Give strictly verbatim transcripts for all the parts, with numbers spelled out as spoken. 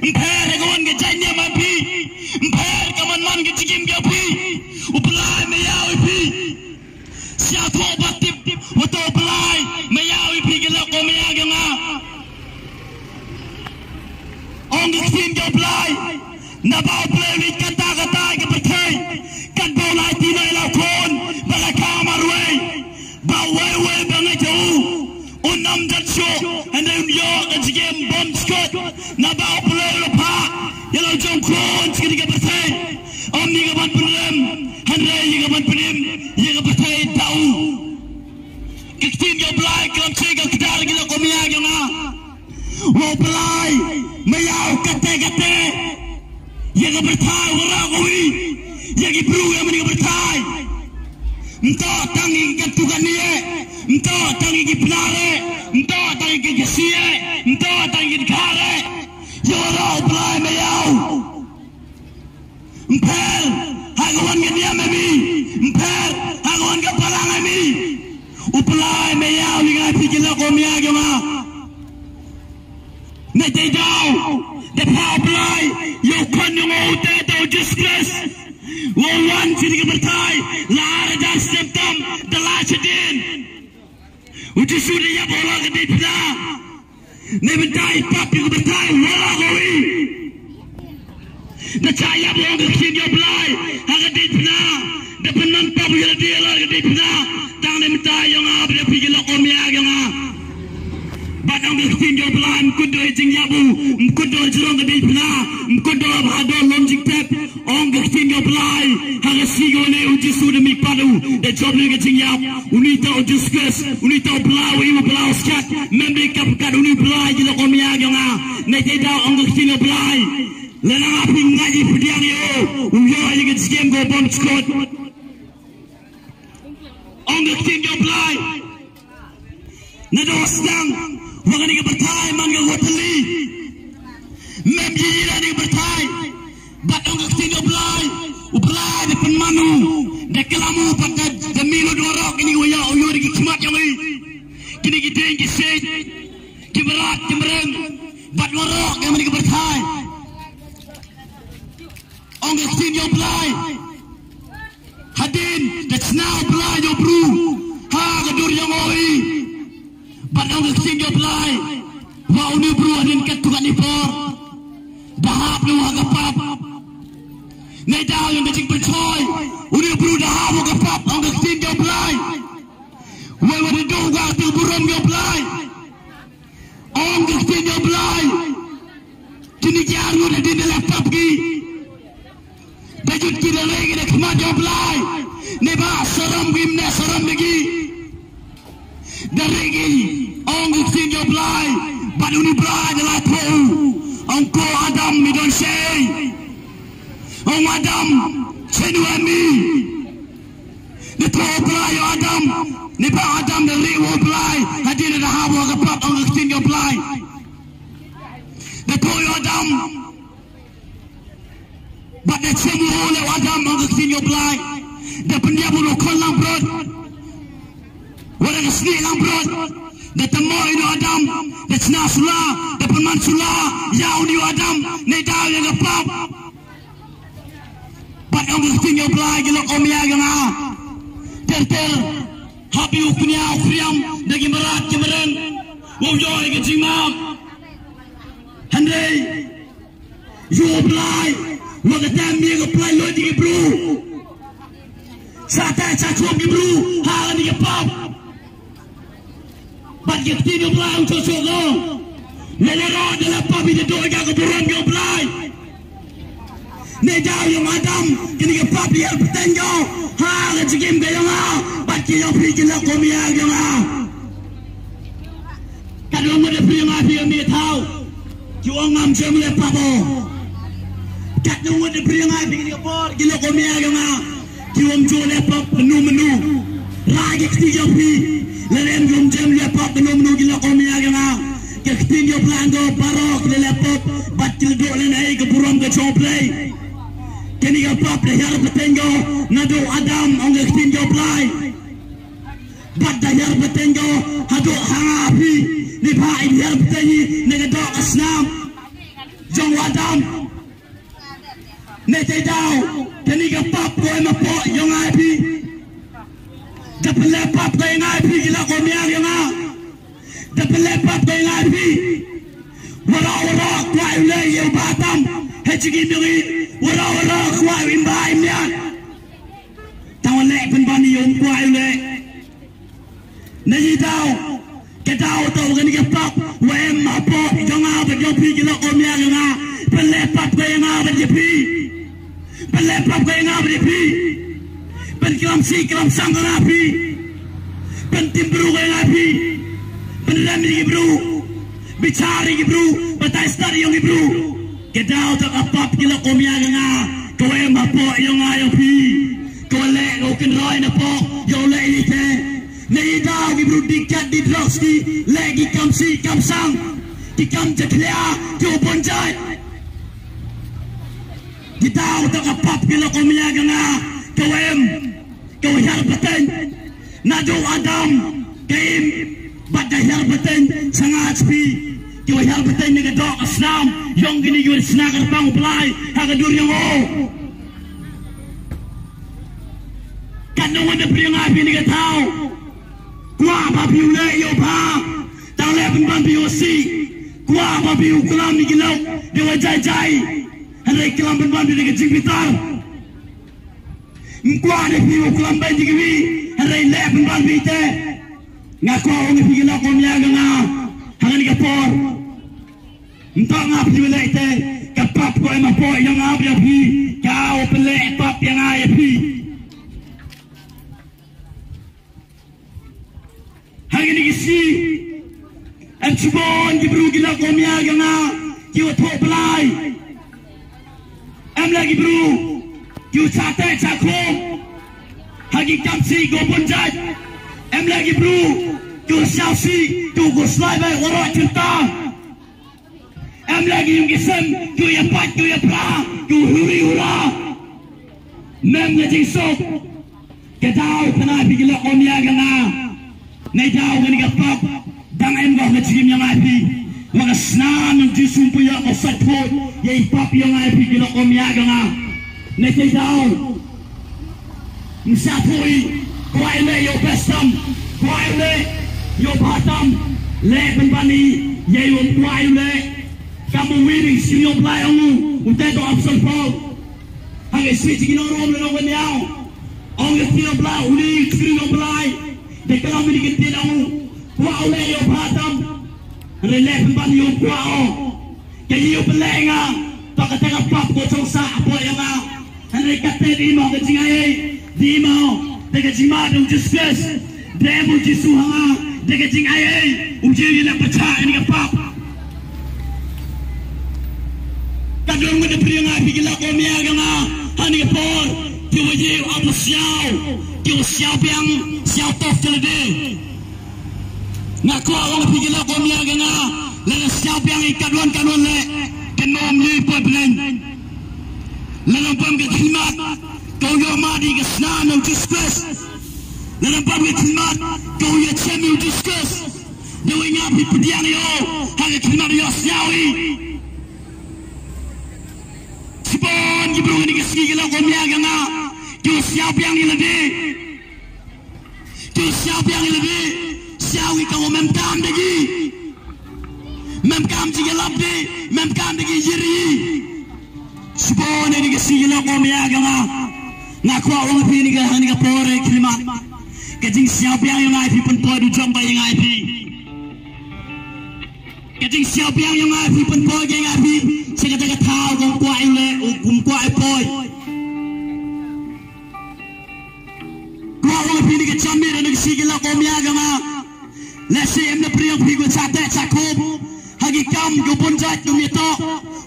Ym pher ha ka wan ka jait niam ha phi. Ym pher ka man man ka jingim ka phi. U Blai me ïaw ïa phi. Sha to ba tip, wa to Blai me ïaw ïa phi ki lok, ko me ïaw ïa nga. Ong ka ktien ka Blai, naba U Blai u leit kata kata ka pyrthei, katba u la aiti noh ïa la u khun ba la kha marwei, ba uwei uwei ba ngeit ha u un ym jot shuh, hynrei un ïoh ka jingim bymjukut. Naba U Blai u la phah ïa la u jong khun sha kane ka pyrthei, ym ïa ka ban pynrem, hynrei ïa ka ban pynim ïa ka pyrthei da u. Ka ktien ka Blai ka lam check ka kdar ki lok, ko me ïaw ïa nga. Wa U Blai me ïaw kate kate ïa ka pyrthei, waroh kawi, ïa ki briew ïa mane ka pyrthei. Ym toh tang ïa ki katto katne, ym toh tang ïa ki Pnar, ym toh tang ïa ki Khasi, ym toh tang ïa ki Dkhar. Ïa waroh U Blai me ïaw. Ym pher ha ka wan ka niam ha mi, ym pher ha ka wan ka balang ha mi. U Blai me ïaw ïa nga, phi ki lok, ko me ïaw ïa nga. Nangta daw da phah U Blai ïa u khun jong u, uta u Jisu Khrist, wa u wan sha kane ka pyrthei la ar hajar snem tam da la shadien. U Jisu da ïap halor ka deiphna. Nangta mynta i pap ïa ka pyrthei waroh kawi. Da shah ïap, ong ka ktien ka Blai, ha ka deiphna. Da pynman pap ïa lade halor ka deiphna. Tang nangta ïa nga bad ïa phi ki lok, ko me ïaw ïa nga. Bad ong ka ktien ka Blai, ym kut da i jingïap u, ym kut da i jrong ka deiphna, ym kut da i ba ha dor lum jingtep. Ong ka ktien ka Blai, ha ka sngi kane u Jisu da mihpat u, da jop ïa ka jingïap. Une uta u Jisu Khrist, une uta u Blai, u im u Blai u skat, mem dei kat kat une u Blai, ki lok, ko me ïaw ïa nga. Nangta daw ong ka ktien ka Blai, lada nga phi nga ji pdiang ïa u, u ïoh ïa ka jingim ka bymjukut. Ong ka ktien ka Blai. Naduh sdang wa kane ka pyrthei man ka kaba tylli. Mem ji ïa kane ka pyrthei. Bad ong ka ktien ka Blai, u Blai da pynman u, da klam u, bad da, da mih lut waroh kine, u ïoh, u ïoh da ki khmat jong ngi. Kine ki dieng ki siej, ki mrad ki mreng, bad waroh kine, kane ka pyrthei. Ong ka ktien ka Blai. Hadien da shna U Blai ïa u bru ha ka dur jong u, bad ong ka ktien ka Blai, wa une u bru hadien katto katne por da hap noh ha ka pap. Nangta ïa ka jingpynshoi, une u bru da hap ha ka pap, ong ka ktien ka Blai. Wei wa da duh ka ktien burom ka Blai. Ong ka ktien ka Blai. Kine ki arngut hadien da la pap ki, da jut ki da ri ki da khmat ka Blai. Neba sarom ki, mne sarom ki. Da ri ki, ong ka ktien ka Blai. Bad une u Blai da la thoh u, ong ko Adam, me don shaei? Ong Adam, shano em me? Da thoh u Blai ïa u Adam, neba u Adam da ri u Blai, hadien da hap ha ka pap, ong ka ktien ka Blai. Da thoh ïa u Adam, bad da shem u ïa u Adam, ong ka ktien ka Blai. Da pynïap u noh khun langbrot, wa da ka snieh langbrot. Da tymmoh ïa u Adam, da shna sula, da pynman sula ïa une u Adam, nangta ïa ka pap. Bad ong ka ktien ka Blai, ki lok, ko me ïaw ïa nga. Ter ter, hap ïa u kñia u khriam da ki mrad ki mreng, wow ïoh ïa ka jingmap. Hynrei ïa u Blai, wa ka tem ïa ka Blai loi ïa ki bru. Sa teh sa shuh ki bru ha kane ka pap. Bad ka ktien u Blai u shu shu ko, lada rot da la pap, i da duh ïa ka burom ka u Blai. Ne daw ïa u Adam, kane ka pap i hiar bteng ko ha ka jingim ka ïong nga, bad ki ïong phi ki lok, ko me ïaw ïa nga. Katno ngut da phi ïong nga phi ka mih thaw, ki ong ngam jem leh pap o. Katno ngut da phi ïong nga phi kane ka por, ki lok, ko me ïaw ïa nga. Ki ym ju leh pap mynno mynno. Rai ka kti jong phi. Lada ym ju jem leh pap mynno mynno, ki lok, ko me ïaw ïa nga. Ka ktien ka Blai ka ong baroh ki la leh pap bad ki la duh lehnoh ïa ka burom ka jong U Blai. Kane ka pap da hiar bteng ko naduh Adam, ong ka ktien ka Blai. Bad da hiar bteng ko haduh ha nga phi. Neibhah i hiar bteng i na ka doh ka snam. jong u Adam. Nangta daw kane ka pap ka em hapoh jong nga ïa phi. Da pynleh pap ka ïa nga ïa phi ki lok umïa jong nga. Da pynleh pap ka ïa nga ïa phi. Waroh waroh kwah u leh ïa u bha tam ha jingim jong ngi. Waroh waroh kwah u im bha im miat. Tang u leh pynban ïa u kwah u leh. Nangta daw ka daw to kane ka pap wa em hapoh jong nga bad jong phi ki lok umïa jong nga. Pynleh pap ka ïa nga bad ïa phi. Pynleh pap ka ïa nga bad ïa phi. Pynklam sih klam sang ka ïa phi. Pyntip bru ka ïa nga ïa phi. Pynrem ïa ki bru. Bichar ïa ki bru. Batai stad ïa ki bru. Ka daw to ka pap ki lok umïa jong nga. Ka wa em hapoh jong nga jong phi. Ka wa leh ka u kynroi na pok. Ïa u leh ïa te. Nangta daw ki bru dih kat dih drugs ki leh ki kam sih kam sang. Ki kam jakhlia ki u bun jait. Ki daw to ka pap ki lok umïa jong nga. Ka wa em. Ka wa hiar pateng. Naduh u Adam ka im bad ka hiar pateng sha nga sha phi. Ka wa hiar pateng na ka doh ka snam jong kine ki wa shna kyrpang u Blai ha ka dur jong u. Katno ngan da pyrshang ïa phi na ka thaw. Kwah ba phi u leh ïa u bha. Tang leh pynban phi u sih. Kwah ba phi u klam ïa ki lok da wa jai jai. Hynrei klam pynban phi da ka jingbitar. Ym kwah de phi u klam beiñ ïa kiwi, hynrei leh pynban phi te. Nga kwah ong ïa phi ki lok umïa jong nga ha kane ka por. Ym tang nga phi u leh te, ka pap ka wa em hapoh jong nga bad ïa phi, ka wa pynleh pap ïa nga ïa phi. Ha kine ki sngi em shibun ki bru ki lok umïa jong nga ki wa thoh Blai. Em la ki bru ki wa shah teh shah khum ha ki kam sih ki wa bun jait. Em la ki bru ki wa sñiaw sih ki wa khuslai bha waroh kynta. Em la ki ïing ki sem ki wa ïapait ki wa ïapra ki wa huri hura. Mem nga jingsuk. Ka daw kane phi ki lok umïa jong nga. Nangta daw kane ka pap dang em ha ka jingim jong nga phi. Wa ka snam jong u Jisu phi ïoh ka sait phuid ïa i pap jong nga phi ki lok umïa jong nga. Nangta daw. Ym sngewthuh i kwah i leh ïa u best tam, kwah i leh ïa u bha tam, leh pynban i ïa u kwah i leh. Kam u wi ring sngewthuh Blai ong u, u te to Apostle Paul. Ha ka sngi jingïaroh la long ka ñiaw. Ong ka sngewthuh Blai, u ri sngewthuh Blai. Da klam ïa ka ktien ong u, kwah u leh ïa u bha tam. Hynrei leh pynban ïa u kwah u. Ka ïa u pynleh nga, to kata ka pap ka jong sah hapoh ïa nga. Hynrei kata dei mo ka jingaiei, dei mo da ka jingmap u Jisu Khrist. Dei mo u Jisu ha nga da ka jingaiei, u Jisu ïa la pyrshah ïa ka pap. Ka dang mut da pyrshah ïa nga phi ki lok umïa jong nga ha kane ka por. Ki wa ïa u ap u sñiaw, ki wa sñiaw biang, sñiaw toh ki lade. Nga kwah ong phi ki lok umïa jong nga, lada sñiaw biang i katwan katwan leh, kan ym leh poi bneng. Lada bam ka khmat ka u ïoh mad ïa ka snam u Jisu Khrist. Lada bam ka khmat ka u ïachem u Jisu Khrist. Da u ïa nga phi pdiang ïa u ha ka khmat u ïoh sñiaw i. Shibun ki bru kine ki sngi ki lok umïa jong nga, ki u sñiaw biang i lade. Ki u sñiaw biang i lade, sñiaw i ka u mem kam da ki. Mem kam jingïalap de, mem kam da ki ïari. Shibun ïa kine ki sngi ki lok umïa jong nga. Nga kwah ong phi ïa kane ka por ïa ki khlimat. Ka jingsñiaw biang ïa nga ïa phi pynpoi du jong ba ïa nga ïa phi. Ka jingsñiaw biang ïa nga ïa phi pynpoi ïa nga ïa phi. Sha kata ka thaw kum kwah ïa u leh, kum kwah ïa poi. Kwah ong phi ïa ka jingmut ïa kine ki sngi ki lok umïa jong nga. Lehse em na pyrshang phi ko sah teh sah khum ha ki kam ko bun jait ko mito.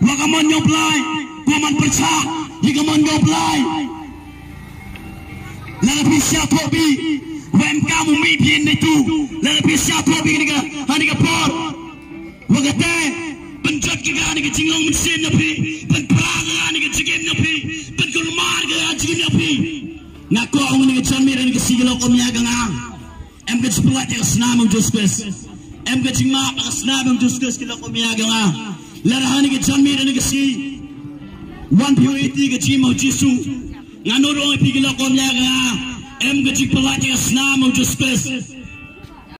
Wa ka mon jong Blai ko man pyrshah ïa ka mon jong Blai. Lada phi sñiawthuh phi wa em kam u mih phi ne tu. Lada phi sñiawthuh phi kane ka ha kane ka por. Wa kata pynjot ka kane ka jinglong mynsiem na phi, pynpra ka kane ka jingim na phi, pynkulmar ka kane ka jingim na phi. Nga kwah ong ïa kane ka jingmut ïa kine ki sngi ki lok umïa jong nga. Em ka jingpynlait ïa ka snam u Jisu Khrist. Em ka jingmap ïa ka snam u Jisu Khrist ki lok umïa jong nga. Lada hani ka janmiet hani ka sngi wan phi ïohi ka jingim u Jisu. Nga nud ong ïa phi ki lok, ym ïa nga em ka jingpyllait ïa ka snam u Jisu Khrist.